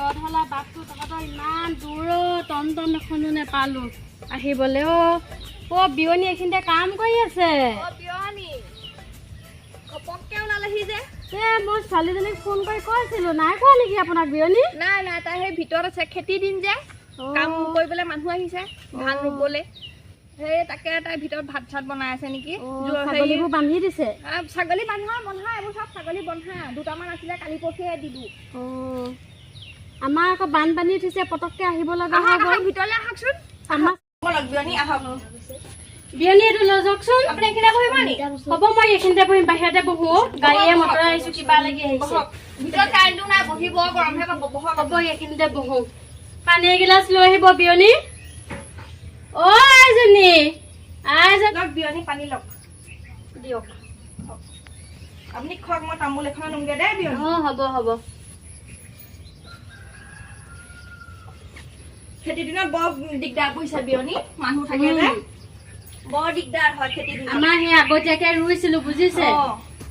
ৰদহলা বাটটো তহঁতৰ ইমান দূৰ অ', টমটম এখনো নেপালো আহিবলৈ। অ' অ' বিয়নী এইখিনিতে কাম কৰি আছে। অ বিয়নী, ঘপককে ওলালেহি যে? এ মই ছোৱালীজনীক ফোন কৰি কৈছিলো। নাই কোৱা নেকি আপোনাক বিয়নী? নাই নাই, তাই সেই ভিতৰত আছে। খেতি দিন যে, কাম কৰিবলৈ মানুহ আহিছে ধান ৰুবলৈ। সেই তাকে তাই ভিতৰত ভাত চাত বনাই আছে নেকি। ছাগলীবোৰ বান্ধি দিছে। ছাগলী বন্ধা বন্ধা, এইবোৰ চব ছাগলী বন্ধা। দুটামান আছিলে, কালি পৰহিহে দিলো। অ' আমাৰ আকৌ বানপানী উঠিছে, পটককে আহিব লগা হৈ আহক। গ'ল। আহক, ভিতৰলৈ আহকচোন। আমাৰ ব'লক বিয়নী, আহক। বিয়নী, এইটো লৈ যাওকচোন। আপুনি এইখিনিতে বহিব নি? হ'ব, মই এইখিনিতে বহিম, বাহিৰতে বহো। গাড়ীয়ে মটৰে আহিছো, কিবা লাগি আহিছে। বহক। ভিতৰত কাৰেণ্টটো নাই, বহিব গৰমহে পাব। বহক। হ'ব, এইখিনিতে বহো। পানী এগিলাচ লৈ আহিব বিয়নী। অ আইজনী, আইজনী। লওক বিয়নী, পানী লওক। দিয়ক। আপুনি খওক, মই তামোল এখন আনোগে দেই বিয়নী। অ হ'ব হ'ব। খেতি দিনত বৰ দিগদাৰ বুজিছে বিয়নী, মানুহ থাকে যে, বৰ দিগদাৰ হয় খেতি দিনত। আমাৰ সেই আগতীয়াকে ৰুইছিলো বুজিছে।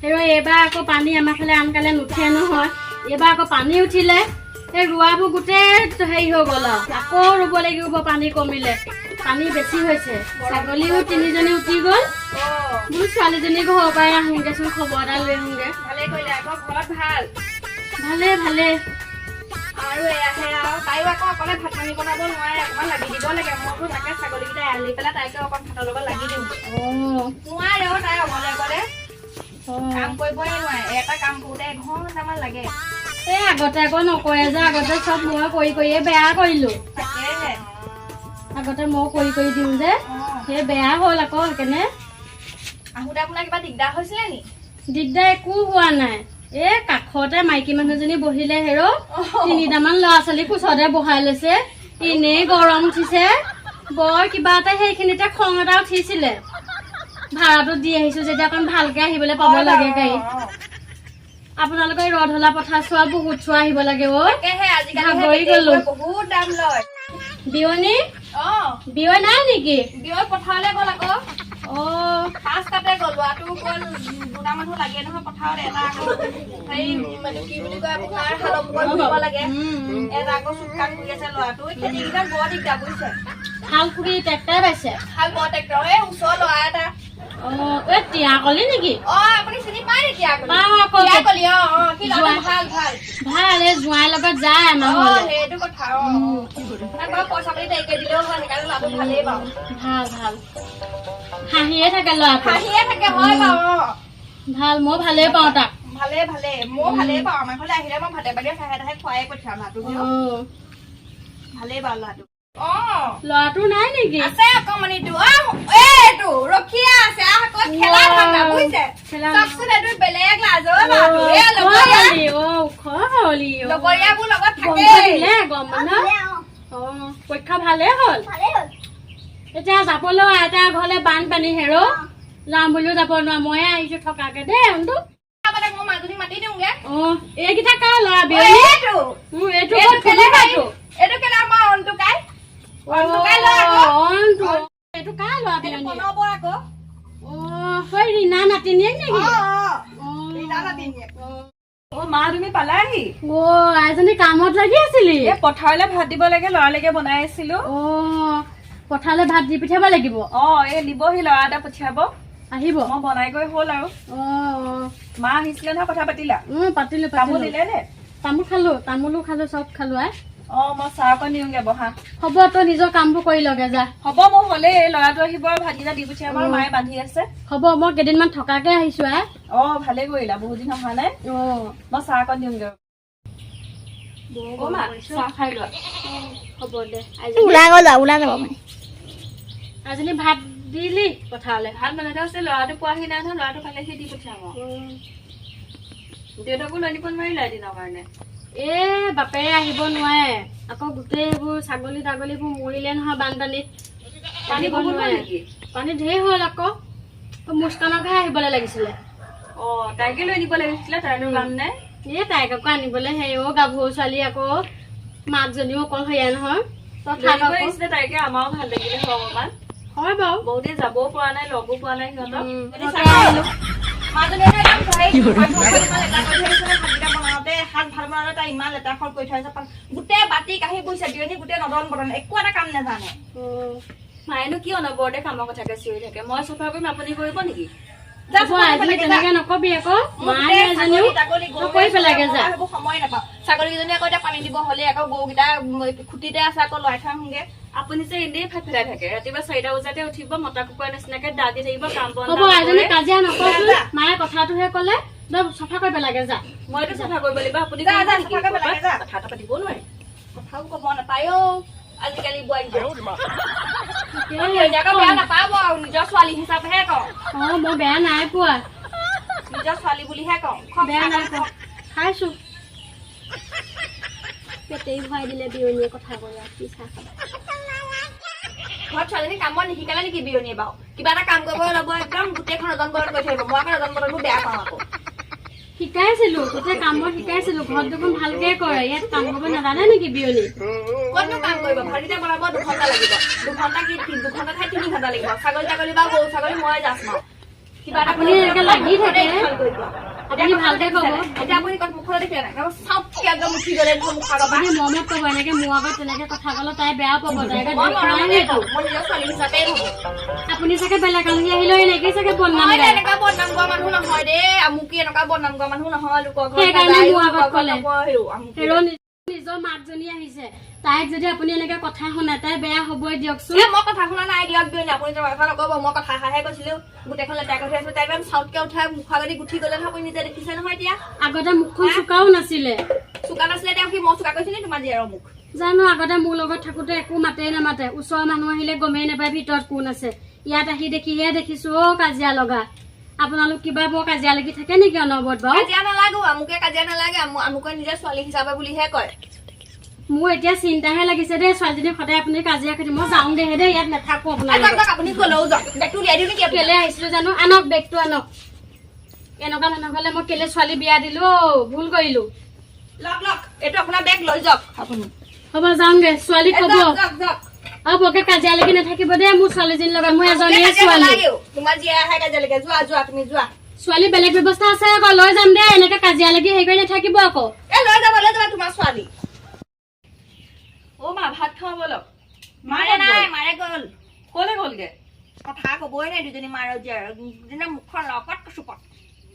সেই এইবাৰ আকৌ পানী আমাৰ ফালে আনকালে নুঠে নহয়, এইবাৰ আকৌ পানী উঠিলে, সেই ৰোৱাবোৰ গোটেই হেৰি হৈ গ'ল আৰু আকৌ ৰুব লাগিব। পানী কমিলে, পানী বেছি হৈছে। ছাগলীও তিনিজনী উঠি গ'ল। বোলো ছোৱালীজনী ঘৰৰ পৰাই আহোঁগেচোন, খবৰ এটা লৈ আহোঁগে। ভালে কৰিলে আকৌ। ঘৰত ভাল? ভালে ভালে। আৰু এয়াহে আৰু, তাইও আকৌ অকলে ভাত পানী বনাব নোৱাৰে, অকণমান লাগি দিব লাগে। মইতো তাকে ছাগলীকেইটা এৰাল দি পেলাই তাইকে অকণ ভাতৰ লগত লাগি দিওঁ। নোৱাৰে অ তাই অকলে অকলে কাম কৰিবই নোৱাৰে। এটা কাম কৰোঁতে এঘণ্টামান লাগে। এই আগতে আকৌ নকৰে যে, আগতে চব মই কৰি কৰিয়ে বেয়া কৰিলো। তাকেহে। আগতে মই কৰি কৰি দিওঁ যে, সেই বেয়া হ'ল আকৌ সেইকাৰণে। আহোঁতে আপোনাৰ কিবা দিগদাৰ হৈছিলে নি? দিগদাৰ একো হোৱা নাই। এই কাষতে মাইকী মানুহজনী বহিলে হেৰ, তিনিটামান ল'ৰা ছোৱালী কোচতে বহাই লৈছে। এনেই গৰম উঠিছে বৰ কিবা এটা, সেইখিনিতে খং এটা উঠিছিলে। ভাড়াটো দি আহিছো যেতিয়া অকণ ভালকে আহিবলৈ পাব লাগে গাড়ী। আপোনালোকৰ এই ৰদহলা পথাৰ চোৱা, বহুত চোৱা আহিব লাগে অ। তাকেহে, আজিকালি ভাগৰি গ'লো। বহুত দাম লয়। বিয়নী। বিয়ৈ নাই নেকি? বিয়ৈ পথাৰলৈ গ'ল আকৌ। পাঁচটাতে গ'ল, ল'ৰাটো গ'ল। দুটা মানুহ লাগে নহয় পথাৰত। এটা আকৌ হেৰি মানে কি বুলি কয়, আপোনাৰ হালৰ মুখত ঘূৰিব লাগে, এটা আকৌ চুক কাম কৰি আছে ল'ৰাটো। খেতিকেইটা বৰ দিগদাৰ বুজিছে। হাল কুৰি ট্ৰেক্টৰ পাইছে? হাল বৰ ট্ৰেক্টৰ, এই ওচৰৰ ল'ৰা এটা। অ এই টিয়াকলি নেকি? অ, আপুনি চিনি পাই নেকি আগলি? পাওঁ আকৌ। টিয়াকলি, অ, সি ল'ৰাটো ভাল ভাল। ভাল, এই জোঁৱাইৰ লগত যায় আমাৰ ঘৰলে। সেইটো কথা। অ তাক বাৰু পইচা পাতি দেৰিকে দিলেও হয়, সেইকাৰণে ল'ৰাটো ভালেই বাৰু। ভাল ভাল, হাঁহিয়ে থাকে ল'ৰাটো। হাঁহিয়ে থাকে, হয় বাৰু, অ। ভাল, মই ভালেই পাওঁ তাক। ভালে ভালে, ময়ো ভালেই পাওঁ। আমাৰ ঘৰলৈ আহিলে মই ভাতে পানীয়ে চাহে তাহে খুৱাই পঠিয়াম ল'ৰাটোক। ভালেই বাৰু ল'ৰাটো, অ। ল'ৰাটো নাই নেকি? আছে অকমানিটো। অ এইটো ৰখিয়া আছে। আহ আকৌ খেলা ধান্দা বুজিছে। খেলা। চাওকচোন, এইটো বেলেগ লাজ অ ল'ৰাটো। এ লগৰীয়া হলি অ, ওখ হলি অ। লগৰীয়াবোৰ লগত বন্ধ থাকে। দিলে গম বন্ধ। অ পৰীক্ষা ভালেই হ'ল। এতিয়া যাবলৈও আইতাৰ ঘৰলে বানপানী হেৰ, যাম বুলিও যাব নোৱাৰো। ময়ে আহিছো থকাকে দেই অন্তু। মই মাজনী মাতি দিওঁগে। অ এইকেইটা কাৰ ল'ৰা বিয়নী? এইটো। এইটো এইটো ক'ত কেলে? ফুলিবা এইটো? এইটো কেলে আমাৰ অন্তুকাই, অন্তুকাই ল'ৰা আকৌ। অন্তু, এইটো কাৰ ল'ৰা এইটো বিয়নী? প্ৰণৱৰ আকৌ। অ হয়, ৰীণা নাতিনীয়েক নেকি? অ। ৰীণা। ৰীণা নাতিনীয়েক। অ মা, তুমি পালাহি? অ আইজনী, কামত লাগি আছিলি? এই পথাৰলৈ ভাত দিব লাগে, লৰালৰিকে বনাই আছিলো। অ পথাৰলৈ ভাত দি পঠিয়াব লাগিব? অ এই নিবহি, ল'ৰা এটা পঠিয়াব। আহিব? মই বনাই কৰি হ'ল আৰু। অ অ মা আহিছিলে নহয়, কথা পাতিলা? পাতিলো। তামোল পাতিলো। দিলে নে? তামোল খালো, তামোলো খালো, চব খালো আই। অ মই চাহ অকণ দিওঁগে, বহা। হ'ব, তই নিজৰ কামবোৰ কৰি লগে যা। হ'ব, মোৰ হ'লেই। এই ল'ৰাটো আহিব আৰু ভাতকেইটা দি পঠিয়াব আৰু মায়ে বান্ধি আছে। হ'ব, মই কেইদিনমান থকাকে আহিছো আই। অ ভালে কৰিলা, বহুত দিন অহা নাই। মই চাহ অকণ দিওঁগে। অ মা, চাহ খাই লোৱা। হ'ব দে আইজনী। ওলাই গ'ল, ওলাই যাব মানে। আইজনী, ভাত দিলি পথাৰলে? ভাত বনাই থোৱা আছে, ল'ৰাটো পোৱাহি নাই নহয়। ল'ৰাটো পালেহি দি পঠিয়াম আৰু। দেউতাকো লৈ আনিব নোৱাৰিলা এদিনৰ কাৰণে? এ বাপেৰে আহিব নোৱাৰে আকৌ, গোটেইবোৰ ছাগলী তাগলীবোৰ মৰিলে নহয় বানপানীত। পানী আহিব বহুত হ'ল নোৱাৰে। নেকি? পানী ঢেৰ হ'ল আকৌ, মুস্কানকহে আহিবলৈ লাগিছিলে। অ তাইকে লৈ আনিব লাগিছিলে, তাইৰো কাম নাই। এই তাইক আকৌ আনিবলৈ হেৰি অ, গাভৰু ছোৱালী আকৌ, মাকজনীও অকলশৰীয়া নহয়। তই লৈ থাক আনিব আকৌ। লাগিছিলে তাইকে, আমাৰো ভাল লাগিলে হয় অকণমান। হয় বাৰু। বহুত দিন যাবও পৰা নাই, লগো পোৱা নাই সিহঁতক। তাকে আহিলো। মাজনীয়ে একদম হেৰি পাকঘৰখন ইমান লেতেৰা কৰি থৈ দিছে, ভাতকেইটা বনাওঁতে। বনাওঁতে এসাঁজ ভাত বনাওঁতে তাই ইমান লেতেৰাখন কৰি থৈ আহিছে। গোটেই বাতি কাঁহী বহিছে বিয়নী, গোটেই নদন বদন, একো এটা কাম নাজানে। মায়েনো কি অনবৰতে কামৰ কথাকে চিঞৰি থাকে? মই চফা কৰিম, আপুনি কৰিব নেকি? যা, হ'ব, চফা আজি কৰিব লাগে, যা। তেনেকে নকবি আকৌ। মোৰ মায়ে গোটেই এজনীও ছাগলী, তাগলী, গৰু কৰি পেলাগে যা। সেইবোৰ সময় নাপাওঁ। ছাগলীকেইজনী আকৌ এতিয়া পানী দিব হ'লে, আকৌ গৰুকেইটা খুটিতে আছে, আকৌ লৰাই থৈ আহোঁগে। আপুনি যে এনেই ফাট ফেলাই থাকে। ৰাতিপুৱা 4টা বজাতে উঠিব, মতা কুকুৰাৰ নিচিনাকে ডাক দি থাকিব, কাম বন হ'ব, নকৰে। এজনী কাজিয়া নকৰচোন। যা। মায়ে কথাটোহে ক'লে, তই চফা কৰি পেলাগে যা। মইতো চাফা কৰিব লাগিব, আপুনি যা, কৰিব যা, নেকি? চাফা কৰিব লাগে, যা। কথা এটা পাতিবও নোৱাৰে। কথাও ক'ব নাপায় অ' আজিকালি বোৱাৰী। আকৌ বেয়া নাপাব আৰু, নিজৰ ছোৱালী হিচাপেহে কওঁ। অ, মই বেয়া নাই পোৱা। নিজৰ ছোৱালী বুলিহে কওঁ। খক, বেয়া খক, নাই খক। পোৱা, খাইছো। পেটেই ভৰাই দিলে বিয়নীয়ে কথা কৈ। আৰু কি চাহ খাবা? ঘৰত ছোৱালীজনী কামত নিশিকালে নেকি বিয়নীয়ে বাৰু? কিবা এটা কাম কৰিব ল'ব, একদম গোটেইখন ৰজন বদন কৰি থাকিব। মই আকৌ ৰজন বদনবোৰ বেয়া পাওঁ আকৌ। শিকাইছিলো, গোটেই কামবোৰ শিকাইছিলো। ঘৰত দেখোন ভালকে কৰে, ইয়াত কাম কৰিব নাজানে নেকি বিয়নী? ক'তনো কাম কৰিব? ভাতকেইটা বনাব 2 ঘণ্টা লাগিব। 2 ঘণ্টা কি, 2 ঘণ্টা ঠাইত 3 ঘণ্টা লাগিব। ছাগলী তাগলী বা গৰু ছাগলী মই জাচ মাৰো। কিবা এটা আপুনি এনেকে লাগি থাকে। ভাল কৰিব। আপুনি ভালকে ক'ব। এতিয়া আপুনি ক'ত মুখলৈ দেখিলে নাই? চাউকে একদম উঠি গ'লে দেখোন মুখৰ আগৰ পৰা। আপুনি মৰমত ক'ব। এনেকে মোৰ আগত তেনেকে কথা ক'লে তাই বেয়া পাব। তাই মই দুখ নাই মৰমতে সেইটো। কওঁ, মই নিজৰ ছোৱালী হিচাপে ভাবো। আপুনি চাগে বেলেগ আলহী আহিলেও এনেকেই চাগে বদনাম মই গায়। এনেকুৱা বদনাম গোৱা মানুহ নহয় দেই। আমুকি এনেকুৱা বদনাম গোৱা মানুহ নহয়। লোকৰ ঘৰত সেইকাৰণে নাযায়ো, মোৰ আগত লোকৰ ঘৰত ক'লে। নপঢ়েও আমুকি। হেৰ, নিজৰ মাকজনী আহিছে, তাইক যদি আপুনি এনেকে কথা শুনায় তাই বেয়া হ'বই দিয়কচোন। এ, মই কথা শুনা নাই দিয়ক বিয়নী, আপুনি তোমাৰ কথা নক'ব। মই কথা এষাৰহে কৈছিলো। গোটেইখন লেতেৰা কৰি থৈ আছো। তাই একদম চাউতকে উঠাই মুখৰ আগদি গুঠি গ'লে নহয়, আপুনি নিজে দেখিছে নহয় এতিয়া। আগতে মুখখন চোকাও নাছিলে। চোকা নাছিলে তেওঁ কি মই চোকা কৈছো নি তোমাৰ জীয়াৰৰ মুখ? জানো, আগতে মোৰ লগত থাকোতে একো মাতেই নামাতে। ওচৰৰ মানুহ আহিলে গমেই নাপায় ভিতৰত কোন আছে। ইয়াত আহি দেখিহে দেখিছো অ কাজিয়া লগা। আপোনালোক কিবা বৰ কাজিয়া লাগি থাকে নেকি অনবৰত বাৰু? কাজিয়া নালাগো, আমুকে কাজিয়া নালাগে। আমুকে নিজৰ ছোৱালী হিচাপে বুলিহে কয়। মোৰ এতিয়া চিন্তাহে লাগিছে দেই, ছোৱালীজনী সদায় আপুনি কাজিয়া কৰি। মই যাওঁগেহে দেই, ইয়াত নাথাকো আপোনাৰ যাওক। লগত। যাওক, আপুনি ক'লেও যাওক। বেগটো উলিয়াই দিওঁ নেকি আপুনি? কেলে আহিছিলো জানো। আনক, বেগটো আনক। এনেকুৱা মানুহ হ'লে মই কেলে ছোৱালী বিয়া দিলো অ, ভুল কৰিলো। লওক লওক, এইটো আপোনাৰ বেগ, লৈ যাওক আপুনি। হ'ব, যাওঁগে। ছোৱালীক এ, ক'ব। যাওক যাওক যাওক। আৰু বৰকে কাজিয়া লাগি নাথাকিব দেই মোৰ ছোৱালীজনীৰ লগত। মোৰ এজনীয়ে কাজিয়া ছোৱালী। নালাগেও। তোমাৰ জীয়াই আহে কাজিয়া লাগে। যোৱা যোৱা, তুমি যোৱা। ছোৱালী বেলেগ ব্যৱস্থা আছে আকৌ, লৈ যাম দেই। এনেকে কাজিয়া লাগি হেৰি কৰি নাথাকিব আকৌ। এ, লৈ যাবা, লৈ যাবা তোমাৰ ছোৱালী। অ মা, ভাত খাওঁ ব'লক। মাৰে নাই, মাৰে গ'ল। ক'লে গ'লগে? কথা ক'বই নাই দুজনী মাৰ জীয়াৰ। দুজনী মুখখন লপাত কচুপাত।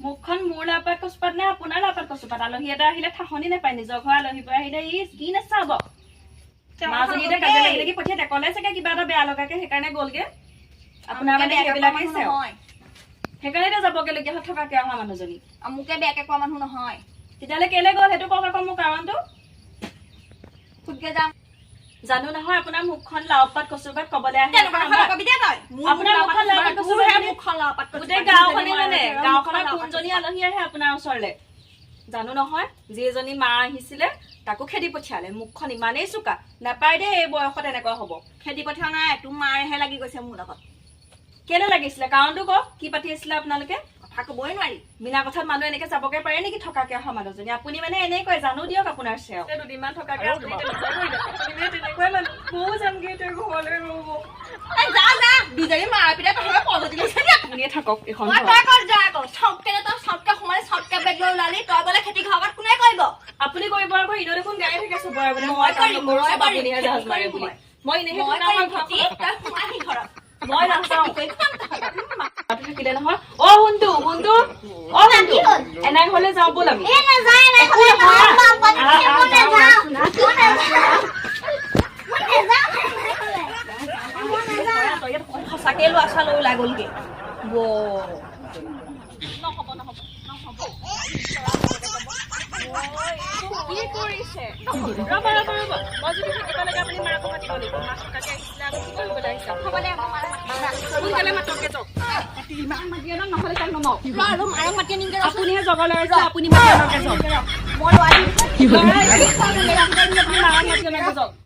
মুখখন মোৰ লাপাত কচুপাত নে আপোনাৰ লাপাত কচুপাত? আলহী এটা আহিলে ঠাহনি নাপায়। নিজৰ ঘৰ আলহী পৰা আহিলে ই কি নাচাব? মাজনী এতিয়া কাজিয়া লাগি লাগি পঠিয়াই ক'লে চাগে কিবা এটা বেয়া লগাকে, সেইকাৰণে গ'লগে। আপোনাৰ মানে সেইবিলাকেই চাওক। নহয়। সেইকাৰণে এতিয়া যাবগে লগীয়া হ'ল থকাকে অহা মানুহজনী। আমুকে বেয়াকে কোৱা মানুহ নহয়। তেতিয়াহ'লে কেলে গ'ল সেইটো কওক আকৌ মোৰ কাৰণটো। সোধগে যাম। জানো নহয়, আপোনাৰ মুখখন লাও পাত কচুপাত কবলৈ আহে। তেনেকুৱা কথা নকবি দে তই। মোৰ আপোনাৰ মুখখন লাও পাত কচুপাত তোৰহে নে? মুখখন লাও পাত কচুপাত। গোটেই গাঁওখনে জানে, গাঁওখনৰ মুখখন লাও পাত। কোনজনী আলহী আহে আপোনাৰ ওচৰলে জানো নহয়। যি এজনী মা আহিছিলে তাকো খেদি পঠিয়ালে। মুখখন ইমানেই চোকা, নাপায় দেই এই বয়সত এনেকুৱা হ'ব। খেদি পঠিওৱা নাই, তোৰ মাৰেহে লাগি গৈছে মোৰ লগত। কেলে লাগিছিলে কাৰণটো কওক, কি পাতি আছিলে আপোনালোকে? কথা ক'বই নোৱাৰি। বিনা কথাত মানুহ এনেকে যাবগে পাৰে নেকি থকাকে অহা মানুহজনী? আপুনি মানে এনেই কয়, জানো দিয়ক আপোনাৰ চেও। দুদিনমান থকাকে আপুনি তেনেকুৱাই কৰিলে। আপুনি মানে তেনেকুৱাই মানুহ। ময়ো যামগে এতিয়া ঘৰলৈ, ৰ'ব। এই, যা যা, দুজনী মাৰ পিতা তহঁতৰ পদ্ধতি লৈছে দিয়া। আপুনিয়ে থাকক এইখন মই ঘৰত। তই ক'ত যা আকৌ? চাউতকে তই চাউতকে সোমালি, চাউতকে বেগ লৈ ওলালি। তই গ'লে খেতি ঘৰ কোনে কৰিব? আপুনি কৰিব আকৌ। এনেও দেখোন গায়ে থাকে চবৰে আগতে, মই মই কাম কৰিম, নকৰো, মই চব কৰিম, আপুনিহে জাহাজ খেতি মাৰে কৰিম বুলি। মই। মই এনেহে মই থকা কৰিম আমাৰ খেতি, ঘৰখনত। তই সোমাহি ঘৰত। মই নাযাওঁ। খেতি কৰি খুৱাম তহঁতক। মাটো থাকিলে নহয়। অ শুনটো শুনটো, অ শুনটো, এনাই ঘৰলৈ যাওঁ ব'ল আমি। এ নাযায়, একো নহয়। আহ, আহ, যাওঁ, নাযাওঁ। মই নাযাওঁ। মই নাযাওঁ। সঁচাকে ল'ৰা ছোৱালী ওলাই গ'লগে। নহ'ব নহ'ব নহ'ব। কি কৰিছে? ৰ'ব ৰ'ব ৰ'ব, মই যদি থাকিব লাগে আপুনি মাকো মাতিব লাগিব। মাক থকাকে আহিছিলে, আকৌ কি কৰিবলৈ আহিছে? হ'ব দে, মই মাক মাতিম। সোনকালে মাতকগে যাওক। মাক মাতি আনক, নহ'লে তাক নমাওক। ৰ, আৰু মাৰক মাতি আনিমগে ৰচোন। আপুনিহে জগৰ লগাইছে, আপুনি মাতি আনকগে যাওক। মই ল'ৰা লৰাই আপুনি মাক মাতি আনকগে যাওক।